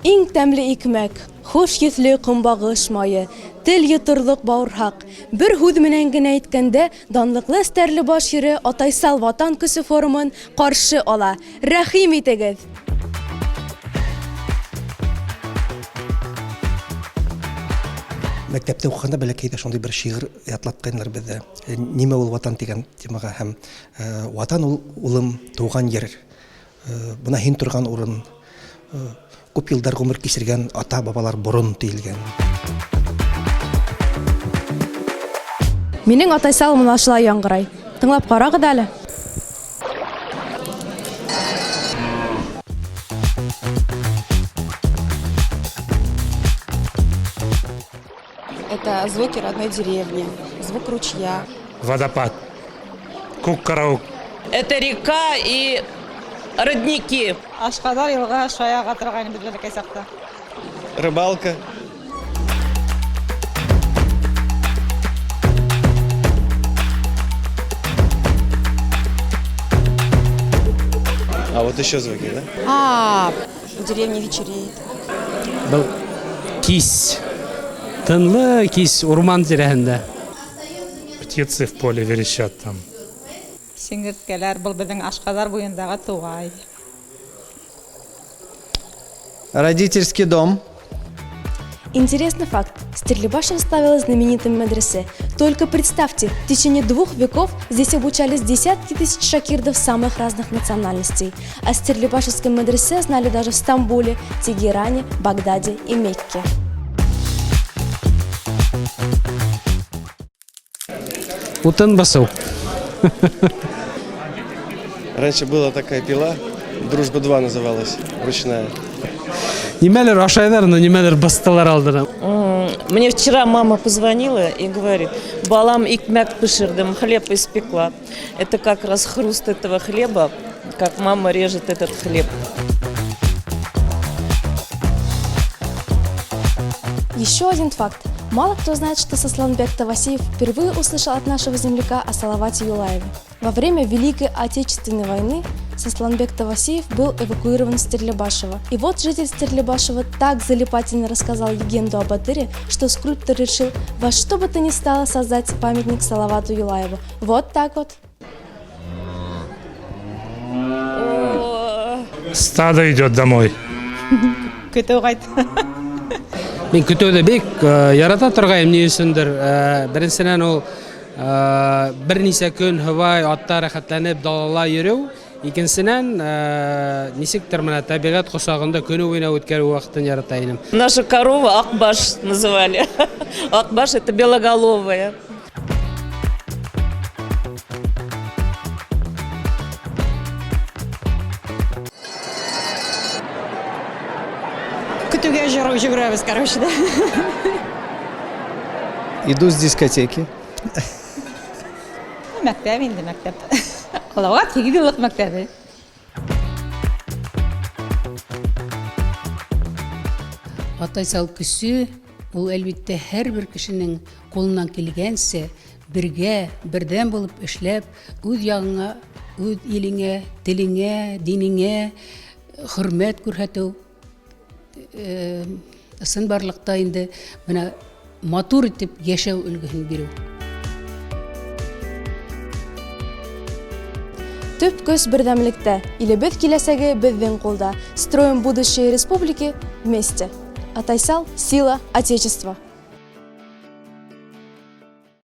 Иң тәмле икмәк, хуш еҫле көнбагыш мае, тел йоторлоҡ бауырһаҡ. Бер һүҙ менән генә әйткәндә, данлыҡлы Стәрлебаш ере Атайсал Ватан көсө форумын каршы ала. Рәхим итегез! Мәктәптә укыганда бәләкәйдә шундый бер шигырь ятлатканнар бездә. Нимә ул ватан дигән темага һәм ватан ул улым туган ер. Бына һин торган урын, күп елдар гомер кичергән ата-бабалар борын диелгән. Минең Атайсал менә шулай яңгырай. Тыңлап карагыз әле. Это звуки родной деревни, звук ручья. Водопад. Күк-караук. Это река и родники. Ашкадар елга шаяга торган без бәләкәй чакта. Рыбалка. А вот еще звуки, да? А, в деревне вечереет. Был кис. Тынлы кис урман тирәһендә. Птицы в поле верещат там. Сиңерткәләр, был беҙҙең Ашҡаҙар буйындағы туғай. Родительский дом. Интересный факт. Стерлибашев ставила знаменитым медресе. Только представьте, в течение 2 веков здесь обучались десятки тысяч шакирдов самых разных национальностей. О Стерлибашевском медресе знали даже в Стамбуле, Тегеране, Багдаде и Мекке. Утын басыу. Раньше была такая пила, Дружба-2 называлась, ручная. Нимәлер ашайҙар, но нимәлер баҫтылар алдына. Мне вчера мама позвонила и говорит: балам, икмәк бешерҙем, хлеб испекла. Это как раз хруст этого хлеба, как мама режет этот хлеб. Еще один факт. Мало кто знает, что Сосланбек Тавасиев впервые услышал от нашего земляка о Салавате Юлаеве. Во время Великой Отечественной войны Сосланбек Тавасиев был эвакуирован в Стерлибашево. И вот житель Стерлибашева так залипательно рассказал легенду о батыре, что скульптор решил во что бы то ни стало создать памятник Салавату Юлаеву. Вот так вот. О, Стадо идет домой. Көтөү ҡайта. Мин көтөүҙе бик ярата торғайным, ни өсөндөр. Беренсенән, ул бер нисә көн һыбай атта рәхәтләнеп далала йөрөү. Икенсенән, нисектер менә тәбиғәт ҡосағында көнө буйына үткәреү ваҡытын ярата инем. Нашу корову Акбаш называли. Акбаш это белоголовая. Көтөүгә йүгерәбеҙ, короче, да. Иду с дискотеки. Мәктәп инде, мәктәп. Ҡалауат 8 йыллыҡ мәктәбе. Атайсал көсө ул, әлбиттә, һәрбер кешенең ҡулынан килгәнсә бергә берҙәм булып эшләп, үҙ яғыңа, үҙ илеңә, телеңә, динеңә хөрмәт күрһәтеү, ысынбарлыҡта инде бына матур итеп йәшәү өлгөһөн биреү. Төп көс берҙәмлектә. Илебеҙ киләсәге беҙҙең ҡулда. Строим будущее республики вместе. Атайсал – сила Отечества.